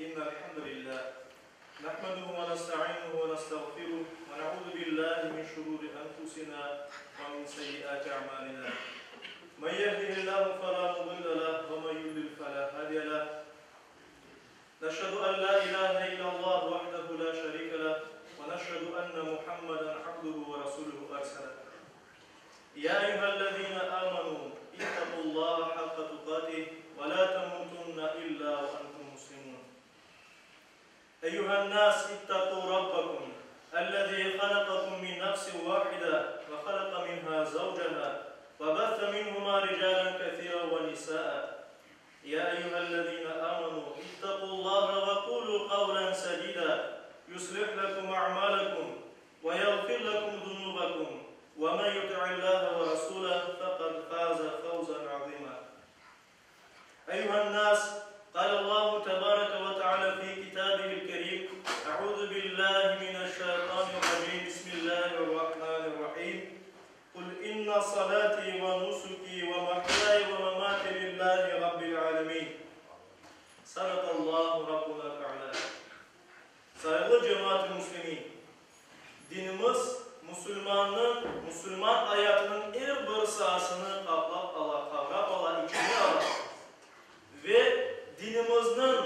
إن الحمد لله نحمده ونستعينه ونستغفره ونعوذ بالله من شرور أنفسنا ومن سيئات أعمالنا من يهده الله فلا مضل له ومن يضلل فلا هادي له نشهد أن لا إله إلا الله وحده لا شريك له ونشهد أن محمدا عبده ورسوله أرسله يا أيها الذين آمنوا اتقوا الله حق تقاته ولا تموتن إلا وأنتم مسلمون أيها الناس اتقوا ربكم الذي خلقكم من نفس واحدة وخلق منها زوجها وبث منهما رجالا كثيرا ونساء يا أيها الذين آمنوا اتقوا الله وقولوا قولا سديدا يصلح لكم أعمالكم ويغفر لكم ذنوبكم ومن يطع الله ورسوله فقد فاز فوزا عظيما أيها الناس قال الله تبارك وتعالى في كتابه الكريم أعوذ بالله من الشيطان الرجيم بسم الله الرحمن الرحيم قل إن صلاتي ونسكي ومحياي ومماتي لله رب العالمين صدق الله ربنا تعالى Sayğılı cemaat-ı müslimin! Dinimiz musulmannıñ, musulman ayatınıñ er bir saasını qaplap ala, qavrap ala, içine ala ve dinimizniñ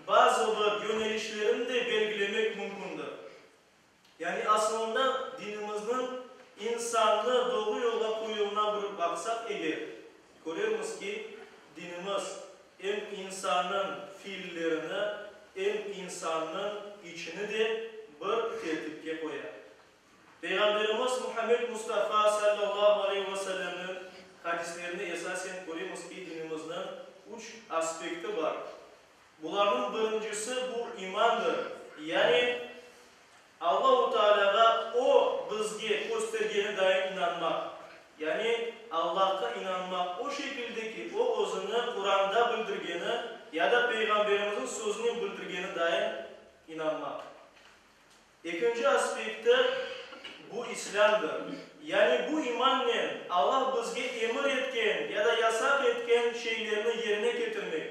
bazı bir yönelişlerini de belgilemek mümkündir. Yani asılında dinimizniñ insannı doğru yolğa qoyuvına bir baqsaq eger, körermiz ki, dinimiz em insannıñ fiillerini, em insannıñ içini de bir tertipke qoya. Peyğamberimiz Muhammed Mustafa sallallahu aleyhi ve sellemniñ hadislerine esasen köremiz ki, dinimizniñ üç aspekti bar. Bularnıñ birincisi bu imandır, yani Allahu Tealâğa O bizge köstergeni dayın inanmaq, yani Allahqa inanmaq o şekilde ki, O özüni Quranda bildirgeni ya da Peyğamberimizniñ sözünen bildirgeni dayın inanmaq. Ekinci aspekti, bu İslâmdır. Yani bu imannen Allah bizge emir etken ya da yasaq etken şeylerni yerine ketirmek.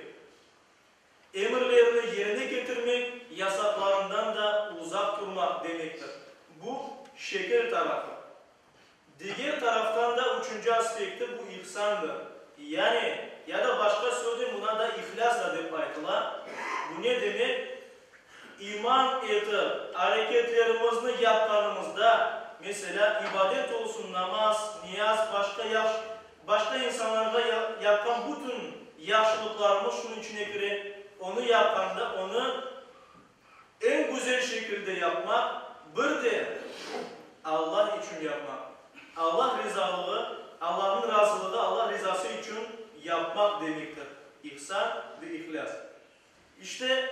Emirlerini yerine ketirmek, yasaqlarından da uzaq turmaq demektir. Bu, şekil tarafı. Diger taraftan da üçünci aspekti bu ihsandır. Yani, ya da başqa söznen buna da ihlâs da dep aytıla. Bu ne demek? İman etip, areketlerimizni yapqanımızda, meselâ, ibadet olsun, namaz, niyaz, başqa yahşı, başqa insanlarğa yapqan bütün yahşılıqlarımız şunıñ içine kire, onı yapqanda, onı eñ güzel şekilde yapmaq, bir de Allah içün yapmaq. Allah rizalığı, Allahnıñ razılığı, Allah rizası içün yapmaq demektir ihsan ve ihlâs. İşte,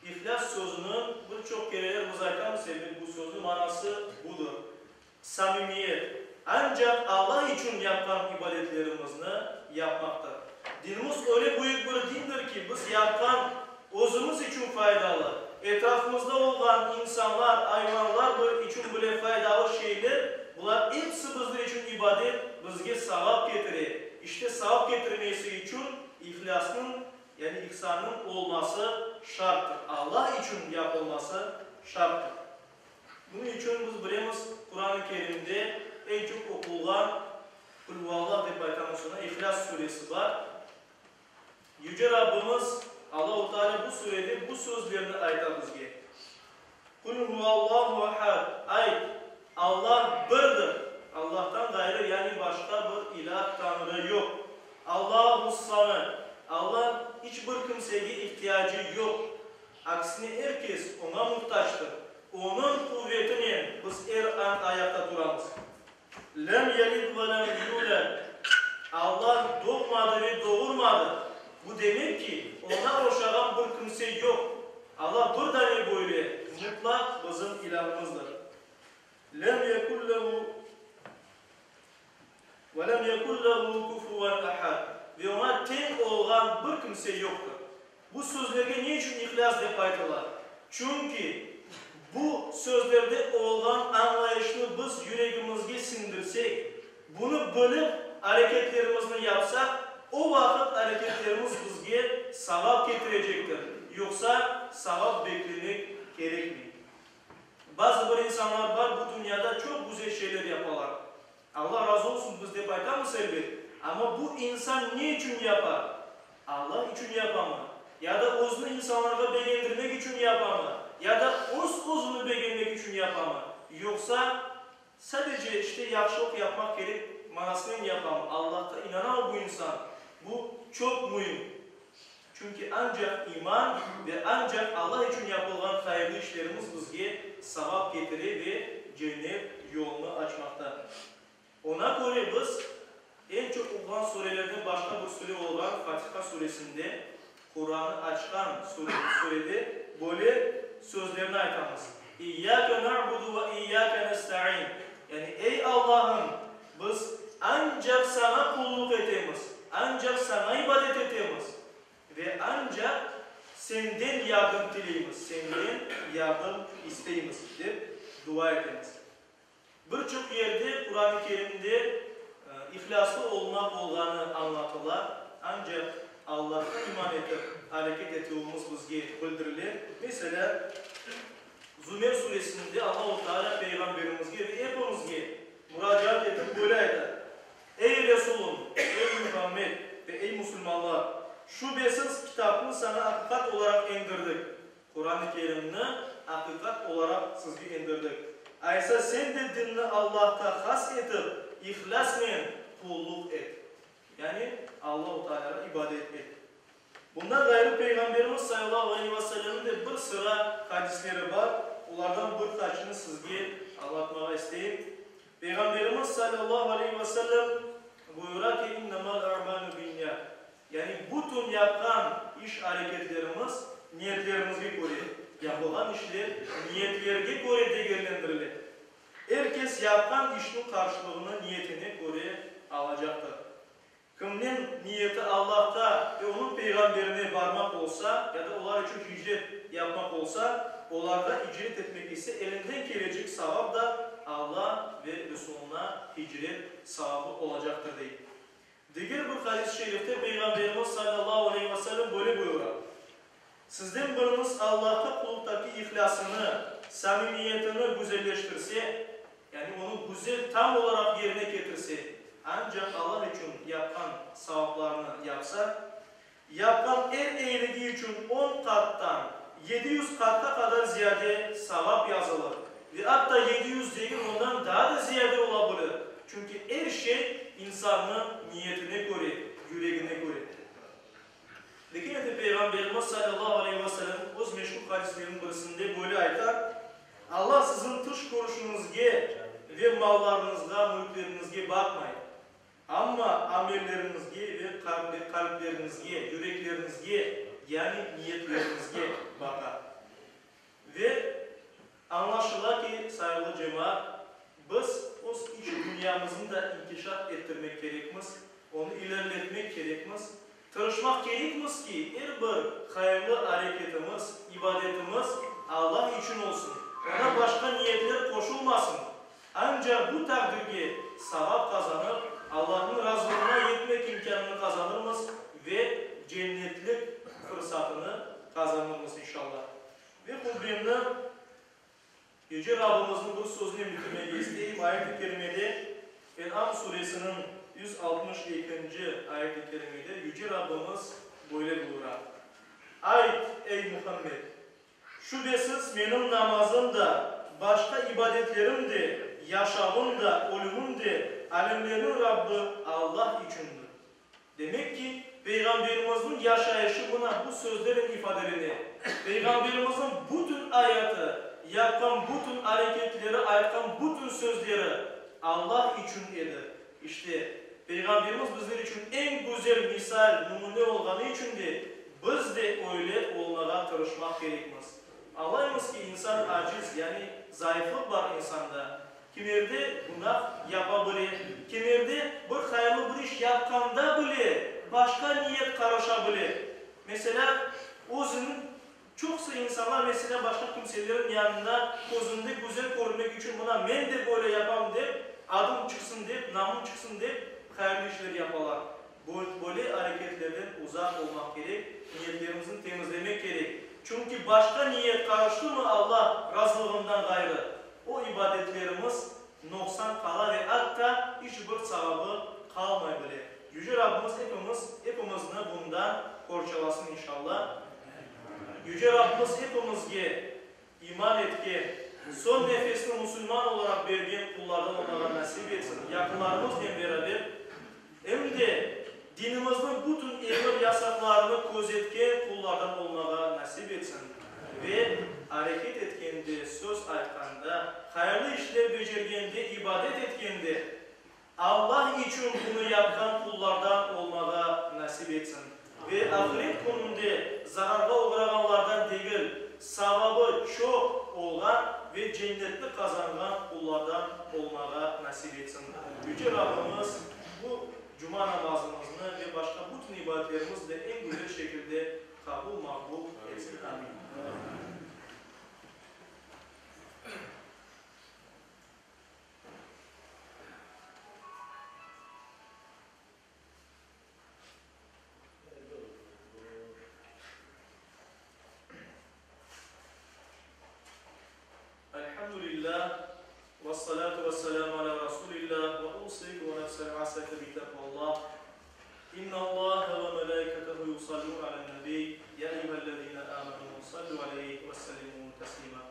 ihlâs sözüni bir çoq kereler biz aytamız, elbet, bu sözniñ manası budır, samimiyet, ancaq Alla içün yapqan ibadetlerimizni yapmaqtır. Dinimiz öyle büyük bir dindir ki, biz yapqan özümiz içün faydalı, etrafımızda olğan insanlar, ayvanlar içün bile faydalı şeyler, bular episi bizler içün ibadet, bizge savap ketire. İşte, savap ketirmesi içün ihlâsnıñ Yani ihsannıñ olması şarttır, Alla içün yapılması şarttır. Bunıñ içün biz bilemiz, Quran-ı Kerimde eñ çoq oqulğan Qul huvallah dep aytamız ona, İhlâs suresi bar. Yüce Rabbimiz Allahu Teala bu surede bu sözlerni ayta bizge, Qul huvallahu ahad, ayt, Alla birdir, Allahtan ğayrı, yani başqa bir ilâh, tañrı yoq. Allahus-Samed, Alla iç bir kimsege ihtiyacı yoq, aksine er kes Oña muhtactır. Onıñ quvetinen biz er an ayaqta turamız. Lem yelid ve lem yuled, Alla doğmadı ve doğurmadı. Bu demek ki, Oña oşağan bir kimse yoq. Alla bir dane böyle mutlaq bizim İlâhımızdır. Lem yekun lehu ve lem yekun lehu kufuven ahad, ve Oña teñ olğan bir kimse yoqtır. Bu sözlerge ne içün ihlâs dep aytıla? Çünki bu sözlerde olğan añlayışnı biz yüregimizge siñdirsek, bunı bilip areketlerimizni yapsaq, o vaqıt areketlerimiz bizge savap ketirecektir. Yoqsa savap beklemek kerekmey. Bazı bir insanlar bar, bu dünyada çoq güzel şeyler yapalar. Alla razı olsun biz dep aytamız elbet, amma bu insan ne içün yapa? Alla içün yapamı? Ya da özüni insanlarğa begendirmek içün yapamı? Ya da öz-özüni begenmek içün yapamı? Yoqsa sadece işte yahşılıq yapmaq kerek manasınen yapamı? Allahqa inanamı bu insan? Bu çoq müim. Çünki ancaq iman ve ancaq Alla içün yapılğan hayırlı işlerimiz bizge savap ketire ve cennet yolunı açmaqta. Oña köre biz eñ çoq oquğan surelerden başqa bir sure olğan Fatiha suresinde, Qurannı açqan surede böyle sözlerni aytamız, İyyâke na'budu ve iyyâke nesta'in, yani Ey Allahım, biz ancaq Saña qulluq etemiz, ancaq Saña ibadet etemiz ve ancaq Senden yardım tileymiz, Senden yardım isteymiz, dep dua etemiz. Bir çoq yerde Quran-ı Kerimde ihlâslı olmaq olğanı añlatıla, ancaq Allahqa iman etip areket etüvimiz bizge bildirile. Meselâ, Zümer suresinde Allahu Teala Peyğamberimizge ve epimizge muracaat etip böyle ayta, Ey Resulüm, ey Muhammed ve ey musulmanlar! Şübesiz, kitapnı saña aqiqat olaraq endirdik. Quran-ı Kerimni aqiqat olaraq sizge endirdik. Aysa sen de dinni Allahqa has etip, ihlâsnen qulluq et. Yani, Allahu Tealâğa ibadet et. Bundan ğayrı Peyğamberimiz salâllahu aleyhi ve sellemniñ de bir sıra hadisleri bar, olardan bir qaçını sizge añlatmağa isteyim. Peyğamberimiz salâllahu aleyhi ve sellem buyura ki, İnnemâl a'mâlü binniyat. Yani bütün yapqan iş-areketlerimiz niyetlerimizge köre, yapılğan işler niyetlerge köre degerlendirile. Er kes yapqan işniñ qarşılığını niyetine köre alacaqtır. Kimniñ niyeti Allahqa ve Onıñ Peyğamberine barmaq olsa, ya da olar içün hicret yapmaq olsa, olarğa icret etmek ise elinden kelecek savap da Alla ve Resulına hicret savabı olacaqtır, dey. Diger bir hadis-i şerifte Peyğamberimiz salâllahu aleyhi ve sellem böyle buyura, Sizden biriñiz Allahqa qulluqtaki ihlâsını, samimiyetini güzelleştirse, yani onı güzel, tam olaraq yerine ketirse, ancaq Allah içün yapqan savaplarını yapsa, yapqan er eyiligi içün on qattan 700 qatqa qadar ziyade savap yazılır ve atta 700 degil, ondan daa da ziyade ola bilir, çünki er şey insannıñ niyetine köre, yüregine köre. Ve kene de Peyğamberimiz salâllahu aleyhi ve sellem öz meşhur hadisleriniñ birisinde böyle ayta, Alla siziñ tış körüşiñizge ve mallarıñızğa, mülkleriñizge baqmay, amma amelleriñizge ve qalpleriñizge, yürekleriñizge, yani niyetleriñizge baqa. Ve añlaşıla ki, sayğılı cemaat, biz öz iç dünyamıznı da inkişaf ettirmek kerekmiz, onı ileriletmek kerekmiz, tırışmaq kerekmiz ki, er bir hayırlı areketimiz, ibadetimiz Alla içün olsun, oña başqa niyetler qoşulmasın. Ancaq bu taqdirge savap qazanıp, Allahnıñ razılığına yetmek imkânını qazanırmız ve cennetlik fırsatını qazanırmız, inşallah. Ve hutbemni Yüce Rabbimizniñ bir sözünen bitirmege isteyim, ayet-i kerimede, En'am suresiniñ 162-nci ayet-i kerimede Yüce Rabbimiz böyle buyura, Ayt, ey Muhammed! Şübesiz, menim namazım da, başqa ibadetlerim de, yaşavım da, ölümim de alemlerniñ Rabbi Allah içündir. Demek ki, Peyğamberimizniñ yaşayışı mına bu sözleren ifadelene. Peyğamberimizniñ bütün ayatı, yapqan bütün areketleri, aytqan bütün sözleri Allah içün edi. İşte, Peyğamberimiz bizler içün eñ güzel misal, numune olğanı içün de, biz de öyle olmağa tırışmaq kerekmiz. Añlaymız ki, insan aciz, yani zayıflıq bar insanda. Kimerde günah yapa bile, kimerde bir hayırlı bir iş yapqanda bile başqa niyet qarışa bile. Meselâ, özüniñ Çoqusı insanlar, meselâ, başqa kimselerin yanında közünde güzel körünmek içün mına men de böyle yapam dep, adım çıqsın dep, namım çıqsın dep hayırlı işler yapalar. Böyle areketlerden uzaq olmaq kerek, niyetlerimizni temizlemek kerek. Çünki başqa niyet qarıştımı Allah razılığından ğayrı, o ibadetlerimiz noqsan qala ve atta iç bir savabı qalmay bile. Yüce Rabbimiz epimiz, epimizni bundan qorçalasın inşallah. Yüce Rabbimiz epimizge iman etken, soñ nefesini musulman olaraq bergen qullardan olmağa nasip etsin, yaqınlarımıznen beraber em de dinimizniñ bütün emir-yasaqlarını közetken qullardan olmağa nasip etsin ve areket etkende, söz aytqanda, hayırlı işler becergende, ibadet etkende Allah içün bunı yapqan qullardan olmağa nasip etsin ve ahiret kününde zararğa oğrağanlardan degil, savabı çoq olğan ve cennetni qazanğan qullardan olmağa nasip etsin. Yüce Rabbimiz bu cuma namazımıznı ve başqa bütün ibadetlerimizni de eñ güzel şekilde qabul, maqbul etsin. Amin. Elhamdülillah, vessalatu vesselamu ala Rasulillah ve usikum ve nefsel asake bi takvallah. İnnallaha ve melaiketehu yusallun alen nebi, ya eyyühellezine amenu sallu aleyhi ve sellimu teslima.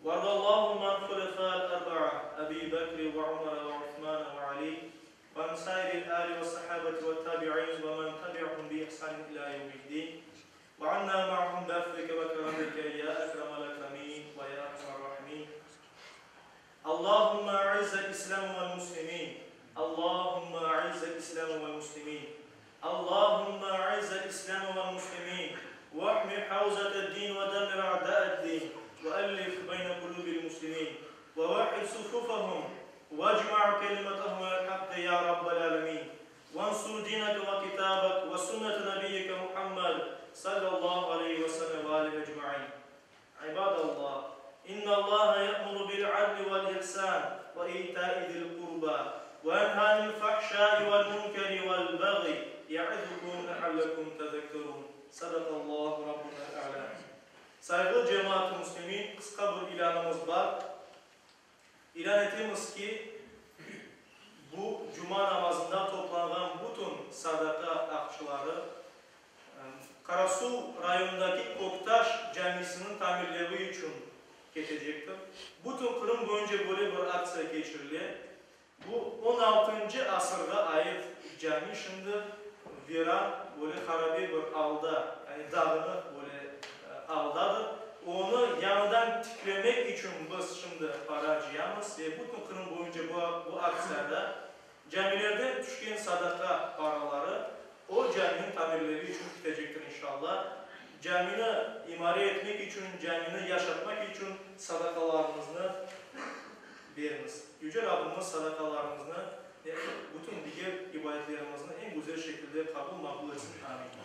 وارض اللهم عن الخلفاء الأربعة أبي بكر وعمر وعثمان وعلي وعن سائر الآل والصحابة والتابعين ومن تبعهم بإحسان إلى يوم الدين وعنا معهم بعفوك وكرمك يا أكرم الأكرمين ويا أرحم الراحمين اللهم أعز الإسلام والمسلمين اللهم أعز الإسلام والمسلمين اللهم أعز الإسلام والمسلمين واحمي حوزة الدين ودمر أعداء الدين وألف بين قلوب المسلمين ووحد صفوفهم واجمع كلمتهم على الحق يا رب العالمين وانصر دينك وكتابك وسنة نبيك محمد صلى الله عليه وسلم وآله أجمعين عباد الله إن الله يأمر بالعدل والإحسان وإيتاء ذي القربى وينهى عن الفحشاء والمنكر والبغي يعظكم لعلكم تذكرون صدق الله ربنا الأعلى Sayğılı cemaat-ı müslimin, qısqa bir ilânımız bar. İlân etemiz ki, bu cuma namazında toplanğan bütün sadaqa aqçıları Qarasuv rayonındaki Köktaş camisiniñ tamirlevi içün ketecektir. Bütün Qırım boyunca böyle bir aktsiya keçirile. Bu on altıncı asırğa ait cami şimdi viran, böyle harabe bir alda, yani dağınıq böyle aldadır. Onı yañıdan tiklemek içün biz şimdi para cıyamız ve bütün Qırım boyunca bu bu aktsiyada camilerden tüşken sadaqa paraları o caminiñ tamirlevi içün kitecektir inşallah. Camini imare etmek içün, camini yaşatmaq içün sadaqalarıñıznı beriñiz. Yüce Rabbimiz sadaqalarımıznı ve bütün diger ibadetlerimizni eñ güzel şekilde qabul maqbul etsin. Amin.